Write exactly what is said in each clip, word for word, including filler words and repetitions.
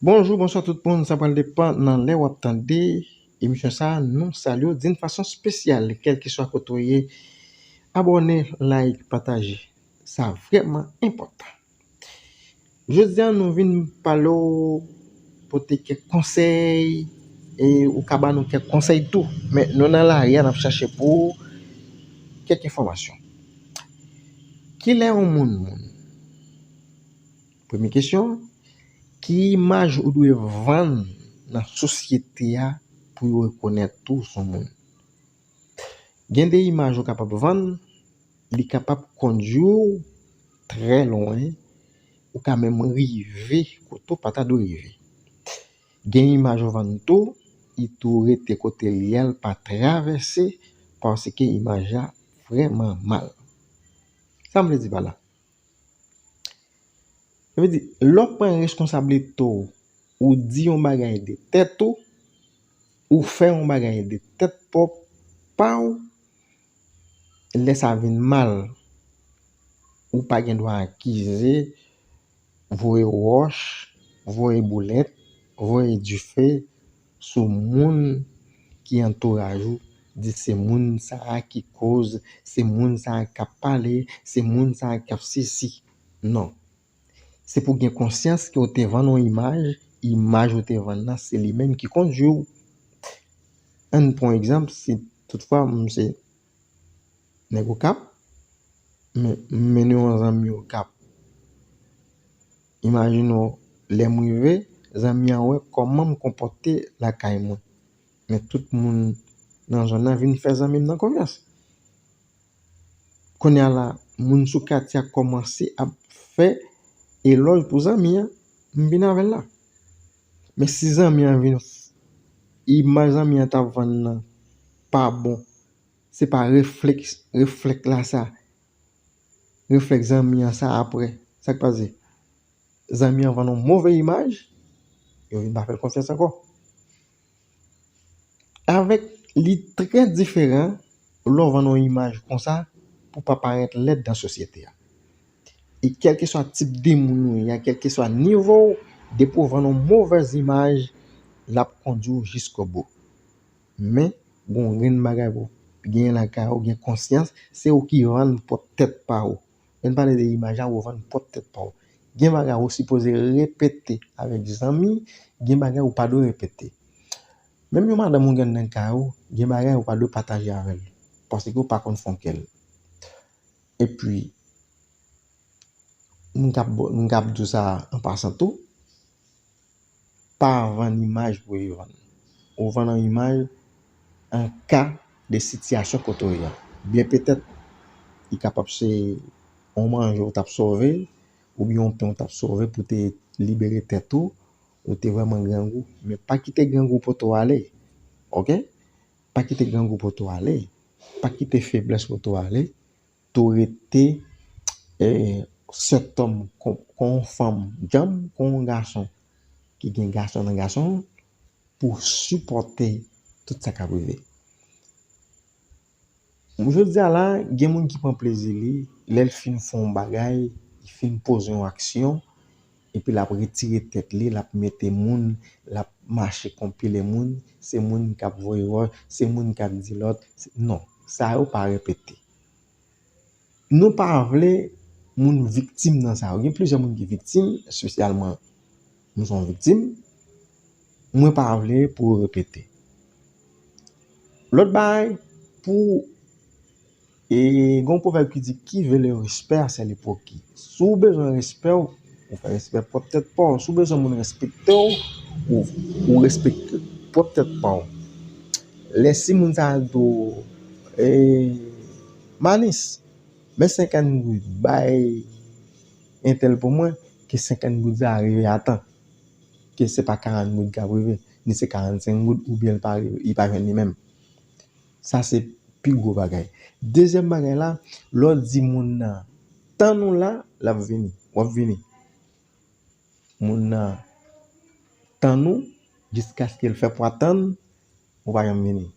Bonjou, bonswa tout moun. Sa pral depann nan lè w ap tande emisyon sa a. Nou salye w d'une façon spéciale, kèlkeswa kote w ye. Abòne, like, pataje. Sa vrèman enpòtan. Jodi a, nou vin pale w, pote kèk konsèy, e ou ka ba nou kèk konsèy tou. Men nou nan lari a, n ap chache pou ou kèk enfòmasyon. Kilè yon moun moun? Premye kesyon, ki imaj ou dwe vann nan sosyete a pou yo rekonèt ou se yon moun? Gen de imaj ou kapab vann, li kapab kondui w trè lwen, ou ka menm rive kote w pa ta dwe rive. Gen imaj ou vann tou, li tou rete kote l ye a, l pa travèse, paske imaj la vrèman mal. Sa m vle di pa la? Sa vle di, lè w pran responsablite w, ou di yon bagay de tèt ou, ou fè yon bagay de tèt pwòp pa w, lè sa vin mal, ou pa gen dwa akize, voye wòch, voye boulèt, voye dife sou moun ki antouraj ou, di se moun sa a ki koz, se moun sa a k ap pale, se moun sa a k ap sesi. Non. Se pou gen konsyans ke w te vann yon imaj, imaj ou te vann nan, se li menm ki kondui w. Ann pran yon egzanp, si toutfwa m se nèg Okap, men m mennen yon zanmi Okap. Imajine w, lè m rive, zanmi an wè kòman m konpòte lakay mwen. Men tout moun nan zòn nan vin fè zanmi m nan konfyans. Kounye a la, moun sou katye a kòmanse ap fè elòj pou zanmi an, m vin avè l la. Men si zanmi an vin, imaj zanmi an t ap vann nan pa bon, se pa reflèks, reflèks la sa, reflèks zanmi an sa apre, sa k pase? Zanmi an vann yon move imaj, yo vin pa fè l konfyans ankò. Avèk li trè diferan lè w vann yon imaj konsa pou pa parèt lèd nan sosyete a. E kèlkeswa tip de moun ou ye a, kèlkeswa nivo w, depi w vann yon movèz imaj, l ap kondui w jiskobou. Men, gen yon grenn bagay pou w genyen lakay ou, gen konsyans, se ou ki vann pwòp tèt pa ou. Lè n pale de imaj la, ou vann pwòp tèt pa w. Gen bagay ou sipoze repete avèk zanmi, gen bagay ou pa dwe repete. Menm yon madanm ou gen nan kay ou, gen bagay ou pa dwe pataje avè l, paske ou pa konn fon kè l. Epi, m k ap, m k ap di w sa an pasan tou, pa vann imaj pou yo vann. Ou vann yon imaj an ka de sitiyasyon kote w ye a. Byen petèt, li kapab se yon manje ou t ap sove, oubyen yon pen ou t ap sove pou te libere tèt ou, ou te vrèman grangou, men pa kite grangou pote w ale, oke? Pa kite grangou pote w ale, pa kite feblès pote w ale, tou rete, eh, sètòm kon, kon yon fanm djanm, kon yon gason ki gen gason nan gason, pou sipòte tout sa k ap rive. Jodi a la, gen moun ki pran plezi li, lè l fin fè yon bagay, li fin poze yon aksyon, epi l ap retire tèt li, l ap mete moun, l ap mache konpile moun, se moun k ap voye wòch, se moun k ap di lòt, se, non, sa yo pa repete. Nou pa vle moun viktim nan sa yo. Gen plizyè moun ki viktim, espesyalman mwen se yon viktim, mwen pa vle pou yo repete. Lòt bagay, pou, e, gen yon pwovèb ki di, qui veut le respect, c'est l'hypocrite. Si w bezwen respè w, ou fè respè pwòp tèt pa w. Si w bezwen moun respekte w, ou, ou respekte pwòp tèt pa w. Lè si moun sa a di w, e, Manis, men senkant goud, bay entèl pou mwen, ke senkant goud sa a rive a tan, ke se pa karant goud k ap rive, ni se karannsenk goud, oubyen li pa rive, li pa jwenn li menm. Sa se pi gwo bagay. Dezyèm bagay la, lè w di moun nan, "Tann ou la," l ap vini. W ap vini. Moun nan tann ou jiskaske l fè pwa tann, ou pa janm vini.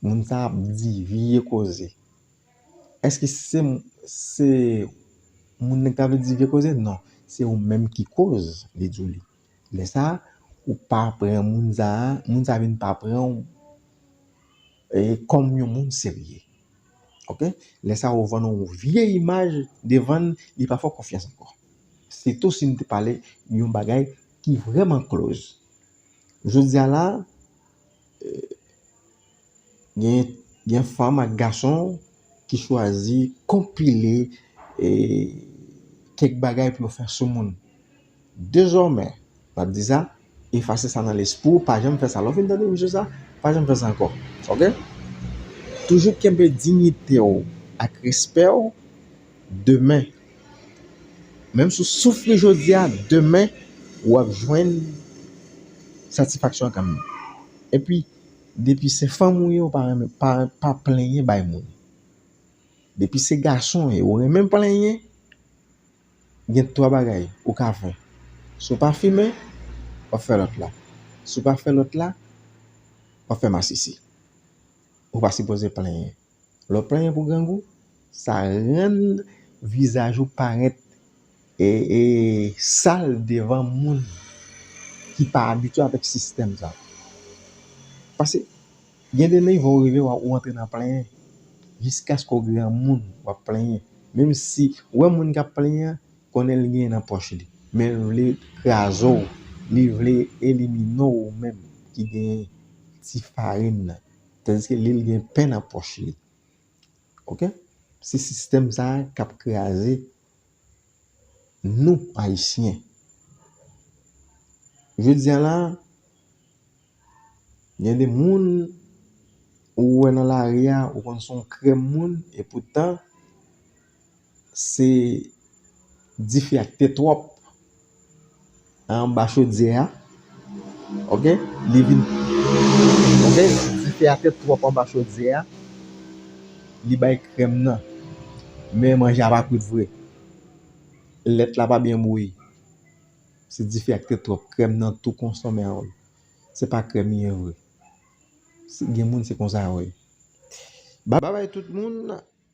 Moun sa ap di vye koze. Èske se, se moun nan k ta vle di vye koze? Non, se ou menm ki koz li di w li. Lè sa, ou pa pran moun sa, moun sa vin pa pran w, e, kòm yon moun serye. Ok? Lè sa, ou vann yon vye imaj devan l, li pa fè w konfyans ankò. Sitou si n te pale yon bagay ki vrèman close. Jodi a la, e, gen, gen fanm ak gason ki chwazi konpile, e, kèk bagay pou yo fè sou moun. Dezòmè, m ap di sa, efase sa nan lespri w, pa janm fè sa. Lè w fin tande misye sa, pa janm fè sa ankò. Ok? Toujou kenbe diyite w ak respè w. Demen, menm si w soufri jodi a, demen, w ap jwenn satisfaksyon an kanmenm. Epi, depi se fanm ou ye, ou pa renmen, pa, pa plenyen bay moun. Depi se gason w ye, ou renmen plenyen, gen twa bagay ou ka fè. Si w pa fimen, w ap fè lòt la. Si w pa fè lòt la, w ap fè masisi. Ou pa sipoze plenyen. Lè w plenyen pou grangou, sa rann vizaj ou parèt e, e sal devan moun ki pa abitye avèk sistèm sa. Paske gen de nivo w rive, w a, ou antre nan plenyen. Jiskaske w granmoun, w ap plenyen. Menm si w wè moun k ap plenyen an, konnen l genyen nan pòch li. Men l vle kraze w, li vle elimine w ou menm ki genyen ti farin nan. Tandiske li, l gen pen nan pòch li. Ok? Se sistèm sa a k ap kraze nou, Ayisyen. Jodi a la, gen de moun ou wè nan lari a, ou konn se yon krèm moun, e poutan, se dife ak te twòp anba chodyè a. Ok? Li vin, ok? Dife a te twòp anba chodyè a. Li bay krèm nan. Men manje a pa kwit vre. Lèt la pa byen bouyi. Se dife a ki te twòp. Krèm nan tou konsonmen ann. Se pa krèm li ye vre. Se, gen moun se konsa yo ye. Babay tout moun,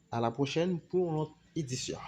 a la pwochèn pou yon lòt edisyon.